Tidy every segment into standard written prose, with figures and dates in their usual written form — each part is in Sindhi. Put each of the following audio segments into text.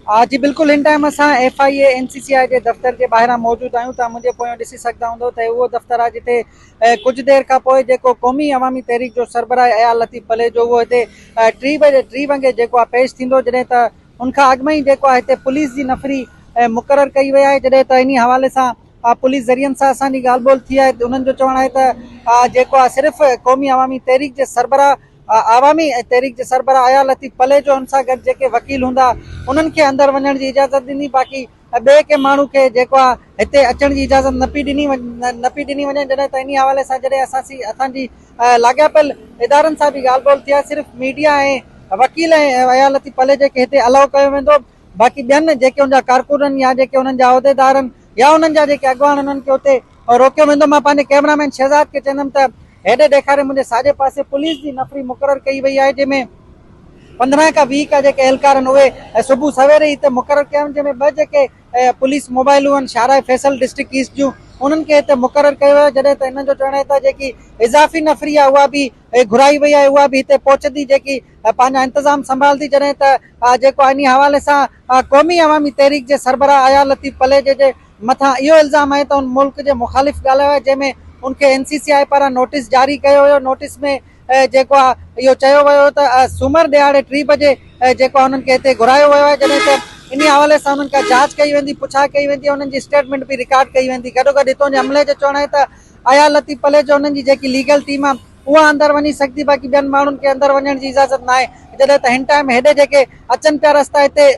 جي بلڪل هن ٽائيم اسان F I A N C C I جي دفتر جي ٻاهران موجود آهيون توهان منهنجي پويان ڏسي سگهندا هوندو ته اهو دفتر آهي جتي ڪجهه دير کان پوء جيڪو قومي عوامي تحريڪ جو سربراهه اياز لطيف پليجو اهو هتي ٽي بجي ٽي وڳي جيڪو آهي پيش ٿيندو جڏهن ته ان کان اڳ ۾ ئي جيڪو آهي هتي پوليس جي نفري مقرر ڪئي وئي آهي جڏهن ته انهي حوالي سان پوليس ذريعن سان اسان جي ڳالهه ٻولهه ٿي آهي انهن جو چوڻ آهي ته جيڪو آهي صرف قومي عوامي تحريڪ جي سربراهه عوامي تحريڪ جي سربراهه اياز لطيف پليجو ان سان گڏ جيڪي وڪيل هوندا انهن کي اندر وڃڻ جي اجازت ڏني باقي ٻئي ڪنهن ماڻهو کي جيڪو آهي هتي اچڻ جي اجازت نه پئي ڏني نه پئي ڏني وڃي جڏهن ته انهي حوالي سان جڏهن اسان سي اسان جي لاڳاپيل ادارن سان به ڳالهه ٻولهه ٿي آهي صرف ميڊيا ۽ وڪيل ۽ اياز لطيف پليجي کي هتي الائو ڪيو ويندو باقي ٻين جيڪي ان جا ڪارڪنن يا جيڪي انهن جا عهديدارن يا انهن جا جيڪي اڳواڻ انهن کي اتي روڪيو ويندو. مان پنهنجي ڪئميرا مين شهزاد کي چوندم ته هيڏي ڏيکاري منهنجي ساڄي پاسي پوليس جي نفري مقرر ڪئي وئي آهي جنهن ۾ 15 کان 20 کا جيڪي اهلڪار آهن اهي صبح سوير ئي هتي مقرر ڪيا ويا آهن جنهن ۾ ٻه جيڪي پوليس موبائلون آهن شاهراهه فيصل ڊسٽرڪٽ ايسٽ جون انهن کي هتي مقرر ڪيو ويو آهي جڏهن ته انهن جو چوڻ آهي ته جيڪي اضافي نفري آهي اها به گهرائي وئي آهي اها به هتي پهچندي جيڪي پنهنجا انتظام سنڀالندي جڏهن ته جيڪو انهي حوالي سان قومي عوامي تحريڪ جي سربراهه اياز لطيف پليجي جي مٿان اهو الزام آهي ته ان ملڪ جي مخالف ڳالهايو آهي جنهن ۾ ان کي اين سي سي آء پاران نوٽيس جاري ڪيو ويو نوٽيس ۾ جيڪو آهي اهو چيو ويو ته سومر ڏهاڙي ٽي بجي جيڪو آهي انهن کي هتي گهرايو ويو آهي جڏهن ته انهي حوالي سان انهن کان جاچ ڪئي ويندي پڇا ڪئي ويندي انهن جي اسٽيٽمينٽ به رڪارڊ ڪئي ويندي گڏوگڏ هتون جي عملي جو چوڻ آهي ته اياز لطيف پليجو انهن جي جيڪي ليگل ٽيم آهي اها اندر وڃي سگهندي باقي ٻين ماڻهن کي اندر وڃڻ جي اجازت ناهي جڏهن ته هن ٽائيم هيڏي جيڪي اچن پيا رستا هتي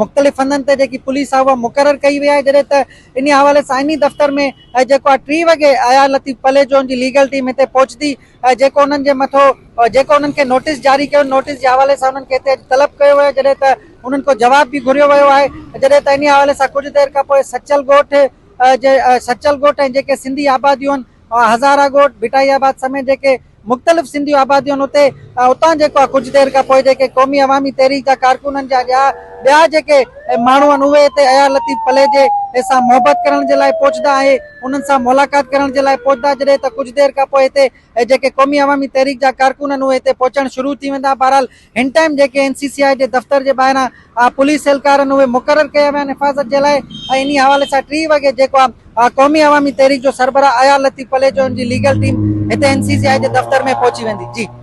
مختلف هنڌن تي جيڪي پوليس آهي اها مقرر ڪئي وئي آهي جڏهن ته انهي حوالي سان آئيني دفتر ۾ جيڪو آهي ٽي وڳي اياز لطيف پليجو جي ليگل ٽيم هتي پهچندي جيڪو انهن جي مٿو جيڪو انهن کي نوٽيس جاري ڪيو نوٽيس جي حوالي سان انهن کي هتي اڄ طلب ڪيو ويو جڏهن ته انهن کان جواب به گهريو ويو آهي جڏهن ته انهي حوالي سان ڪجهه دير کان پوء سچل ڳوٺ جي سچل ڳوٺ ۽ جيڪي سنڌي آباديون آهن هزارا ڳوٺ، ڀٽائي آباد سميت جيڪي مختلف سنڌي آباديون آهن اتي اتان جيڪو آهي ڪجهه دير کان پوء جيڪي قومي عوامي تحريڪ جا ڪارڪنن جا ٻيا ٻيا جيڪي ماڻهو آهن اهي هتي اياز لطيف پليجي سان محبت ڪرڻ جي لاء پهچندا ۽ انهن سان ملاقات ڪرڻ جي لاء پهچندا جڏهن ته ڪجهه دير کان پوء هتي جيڪي قومي عوامي تحريڪ جا ڪارڪن آهن اهي هتي پهچڻ شروع ٿي ويندا بهرحال هن ٽائيم جيڪي اين سي سي آء جي دفتر جي ٻاهران پوليس اهلڪار آهن اهي مقرر ڪيا ويا آهن حفاظت جي لاء ۽ انهي حوالي سان ٽي وڳي جيڪو آهي قومي عوامي تحريڪ جو سربراهه اياز لطيف پليجو ان جي ليگل ٽيم هتي اين سي سي آء جي دفتر ۾ پهچي ويندي جي.